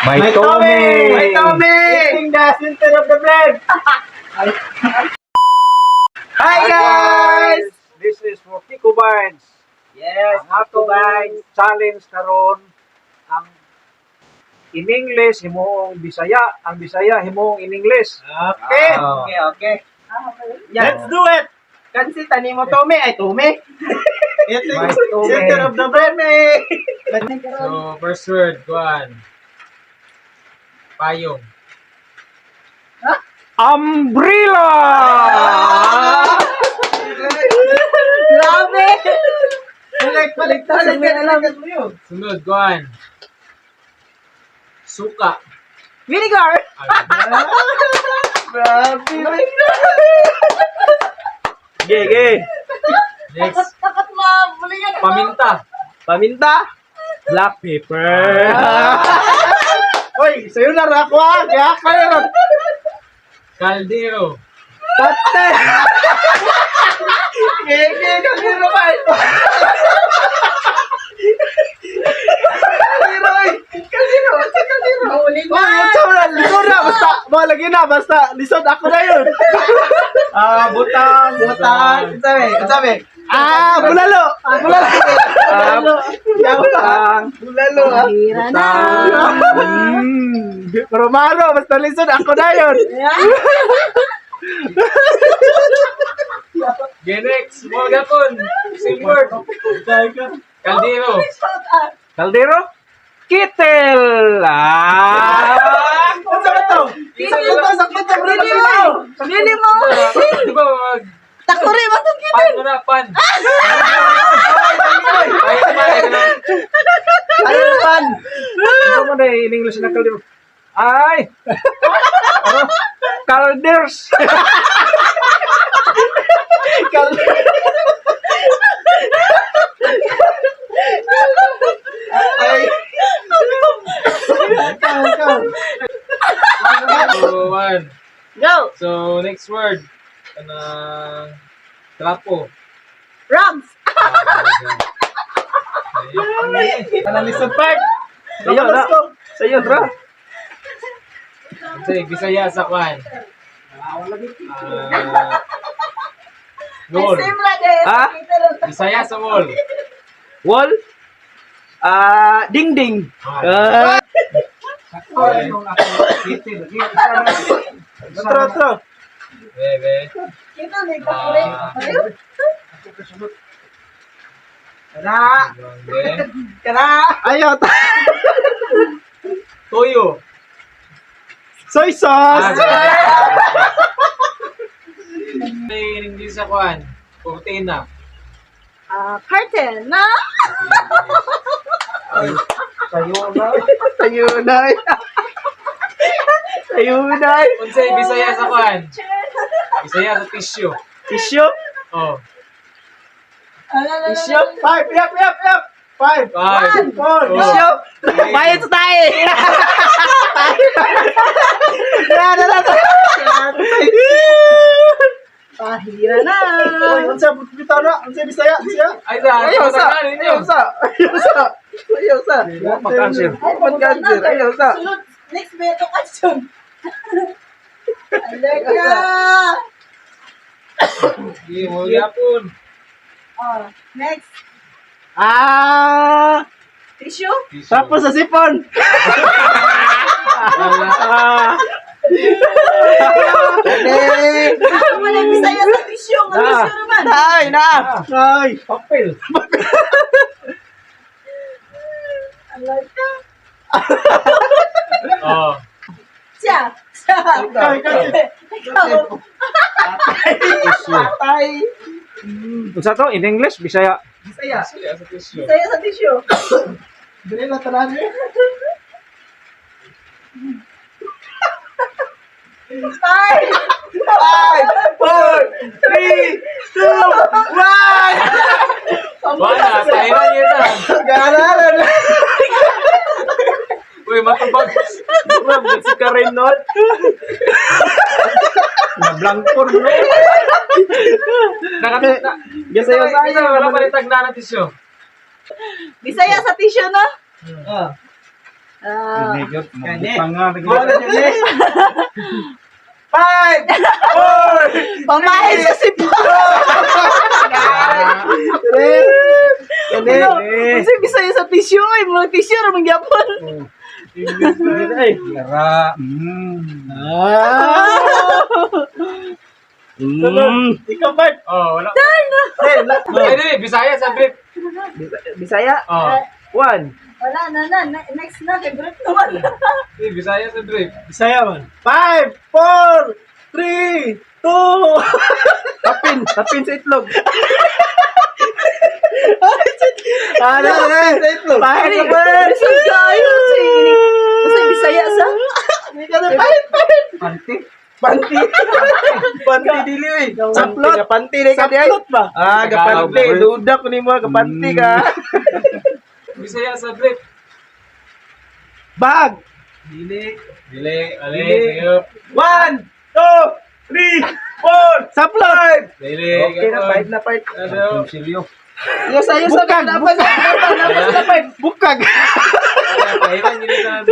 My tummy! My tummy! Eating the center of the bread. Hi, guys! This is for Kiko Vines. Yes, Ang atong challenge karon, ang in English himuong Bisaya, ang Bisaya himuong in English. Okay. Ah. Okay. Let's do it. Kansi tani mo Tome ay Tome. Eating My tummy. center of the bread, me. So, first word, kuan. Payong. Umbrella! Grabe! Balik, balik, balik, balik. Sunod, kuan. Suka. Vinegar! Ay, Grabe. Ge, ge. next, Takot mabulingan ako. paminta. Paminta. Black pepper. Oy, sa'yo na ra ako ah. Kaya kayo ron. Kaldero. Tate. Ge, ge, kaliro ba? Kaliro, oy. Kaliro, sa kaliro. Mahuli na. Oy, unsa man na, lisod na, basta, malagi na, basta, lisod ako na yun. Ah, butang. Butang, Sabi, sabi. Ah, bulalo, bulalo. Ah, butang. Bulalo, ah. Hira na. Pero mano, basta lisod ako na yun. Okay, next, mga gapon. Same word. Kaldero. Kaldero? Kittel! Ah! Unsa ba to? Sakto to, sakto to, bro. Dili mo. Dili mo. Di ba mag Takuri ba itong pan mo na, pan. Ay, pan. Ayun, pan. Ano mo na in English na kaldero? Ay! Ano? Calders! Ay. Ikaw, ikaw. So, one. Go. So, next word. Kanang trapo. Rams. Kanang lisod part. Sayo na. Sayo, bro. Kasi Bisaya sa kwan. Ah, wall. Same ra din. Ha? Bisaya sa wall. Wall. Ah, dingding. Ah, Tro, tro. Bebe. Ito ni takuri. Kana. Bebe. Kana. Ayaw. Toyo. Soy sauce. May hindi sa kwan. Cortina. Ah, curtain na. Sayo na. sayo na. Sayo na. Unsay Bisaya sa kwan. Bisaya sa tissue. Tissue. Oh. Tissue. Five, yap, yap, yap. Five. Five. Four. Tissue. Bayad sa tayo. Na, na, na, na. Pahira na. Oy, unsa bitaw na? Unsa Bisaya? Bisaya? Ay, sa. Ayaw sa. Ayaw ninyo. Ayaw sa. Ayaw sa. Ayaw sa. Mag-answer. Mag-answer. Ayaw sa. Sunod, next beto question. Aleka. Sige, mo yapon. Oh, next. Ah, Tissue? tapos sa sipon. Wala. Ah. Okay. Ako wala Bisaya sa tissue. Nga tissue naman. Ay, na. Ay. Papel. Aleka. Oh. Siya. Siya. Ikaw, ikaw. Ikaw. Patay. Unsa to? In English? Bisaya. Bisaya. Bisaya sa tissue. Bisaya sa tissue. Dili na tanan eh. Five. Five, four, three, two, one. Wala, tayo na yun ah. Gana na. Uy, matubag. Ma'am, si Karen nun. Na-blankor no? Nakatita. Gasayo sayo. Wala pa rin tagna na tissue. Bisaya sa tissue, no? Ah. Ah, Kani. Pangalan. Wala na yun eh. Five, four, pamahin sa si three, kani. Ano? Unsa Bisaya sa tissue ay mga tissue ra man gyapon. Ay. Lara. Ah. Ikaw, Bart. Oh, wala. Eh, Ay, dili, Bisaya sa brief. Bisaya. Oh. One. Wala na na. Next na kay brief naman. Di, Bisaya sa brief. Bisaya man. Five, four, three, two. Tapin. Tapin sa itlog. Ano? Tapin sa itlog. Five, Ay, four. lisod kaayo sa unsa Bisaya sa? Pahit, pahit. Panty. Panty. Panty dili eh. Saplot. Panty na ka di ay. Saplot ba? Ah, gapanti. Duda ko nimo gapanti ka. Bisaya sa brief. Bag. Dili. Dili, ali, Dili. sayop. One, two, three, four, Saplot. Dili, Okay na, five na part. Ano? Silyo. Yes, ayos na. Bukag. Lapas, lapas, lapas na part. Bukag. Pahiran yun na.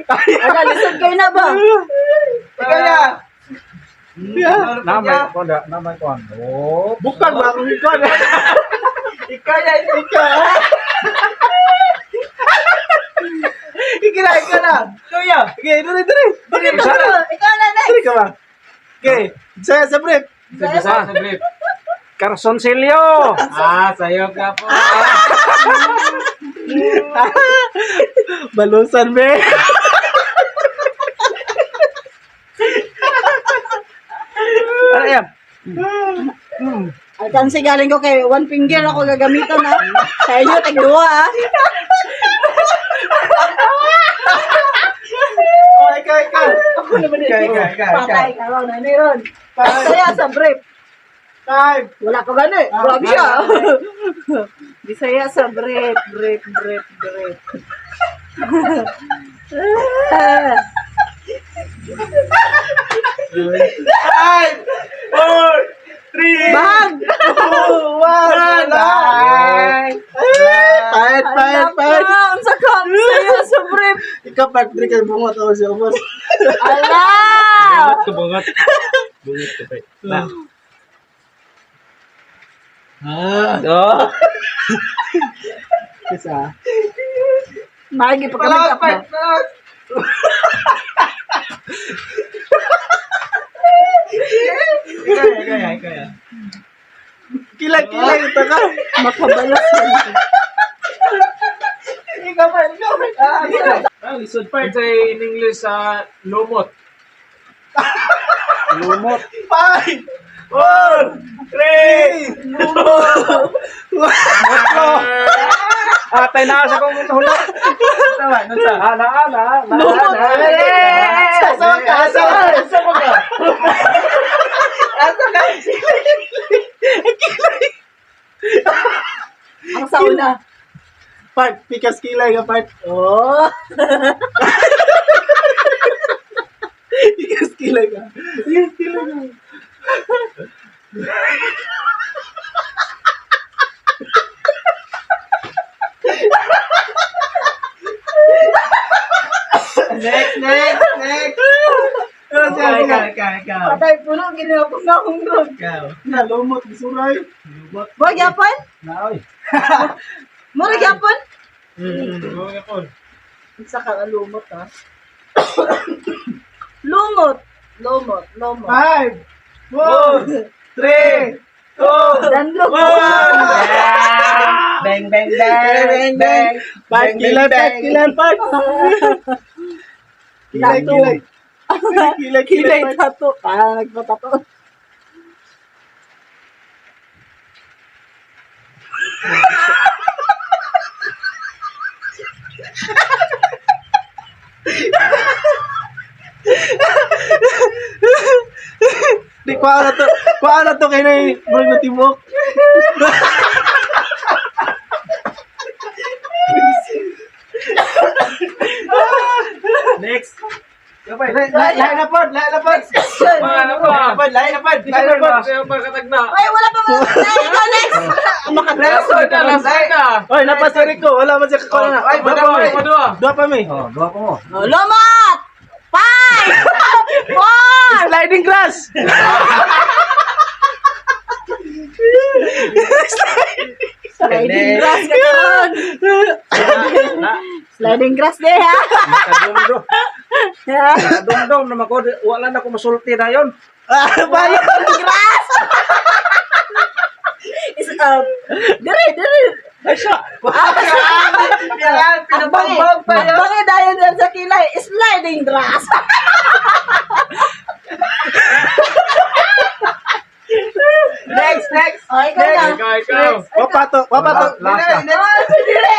Wala lisod kayo na ba? Ikaw na. Namay ko na, namay ko. Oh. Bukag ba akong ikon? Ikaw na, ikaw. Ikaw na, ikaw na. Kuya. Okay, dali, dali. Ikaw ikaw na next. Dali ka ba? Okay. Bisaya sa brief. Bisaya sa brief. Karsonsilyo. Ah, sayop ka po. Balusan, be. Ano yan? Alkansi galing ko kay one finger ako gagamitan ha. Sa inyo tag duha ah. Oh, ikaw, ikaw. Ako naman Ikaw, ikaw, ikaw, ikaw. Patay ka ron na ron. Bisaya sa brief. Five. Wala pa gani. Grabe siya. Bisaya sa brief, brief, brief, brief. Ah. Five, four, three, Bag! two, one. Bye. Five, five, five. Ang sa ka, Bisaya sa brief. Ikaw, part 3 kayo bungot ako siya. Boss. Ala! Bungot ko, bungot. Bungot ko, pe. Na. Ah. Oh. Isa. Maigi pa kami Palawas, up part, na. palawas. Ikaw, ikaw, ikaw. Kilay, kilay. Ito ka. Makabalas yan. Ikaw pa, ikaw pa. Ah, ikaw. Ah, lisod part. Sa in English sa lumot. Lumot. Five, four, three, two, one. Atay na sa kong hulot. Tama, nasa. Ala, ala, ala. Lumot. Asa ka, asa ka, asa ka. Asa ka. Ang sauna. Part. Pikas kilay ka, part. Oh. Pikas kilay ka. Pikas kilay ka. Next, next, next. Ikaw, Ikaw, ikaw, ikaw. Patay puno, ginawa ko na akong ron. Ikaw. Na, lumot. Bisuray. Wag yapon? Na, oy. Mura yapon? Lumot po. Sa ka lumot ha. Lumot. Lumot, lumot. Five. Four. Three, two, Danlog. one. Bang, bang, bang, bang, bang. Part, kilay, part, kilay, part. Kilay, Tattoo. kilay. Kilay, kilay, Kilay part. tato. Parang nagpatato. Di, kuha na to. Kuha na to kay na Murag na tibok. Next. Lahat na pod, lahat na pod. Ano pa? pa, lain na pa. Lain na pa. Sayo pa katagna. Ay, wala pa mga. Ay, ikaw next. Last one na, last one na. Oy, napa si Rico. Wala man siya kakuha na. Ay, Dua pa Madua, mi. madua. Dua pa mi. Oh, duha pa mo. Oh, Lumat! 5! 4! Sliding glass. Sliding grass ka karon. Sliding grass de ha. Nakadumdum. Nakadumdum naman ko. Wala na ko masulti na yon. Ah, balo. Sliding grass. Is dire dire. Ay siya. Yan, pinabangbang pa yan. Bakit dayon dyan sa kilay? Sliding grass. Next, next. Oh, ikaw na. Ikaw, ikaw. Wapato, wapato. Last na. Next. Oh, si dire.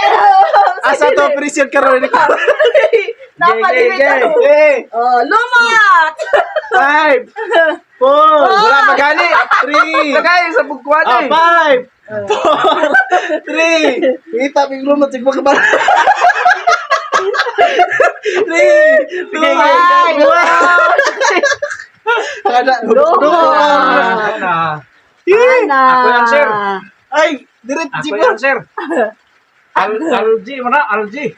Asa to prison karon ni ko. Dapat Gay, dire gay, ka. Eh, Oh, lumat. 5, 4, Wala pa gani. 3, Lagay sa bugkuan ah, eh. 5, 4, 3. Kita biglo mo tigwa ka ba? 3, 2, 1. Kada, Ah, na. Ana. Ako yan, sir. Ay, diretso Ako pa. yan, sir. Algi mo na, algi.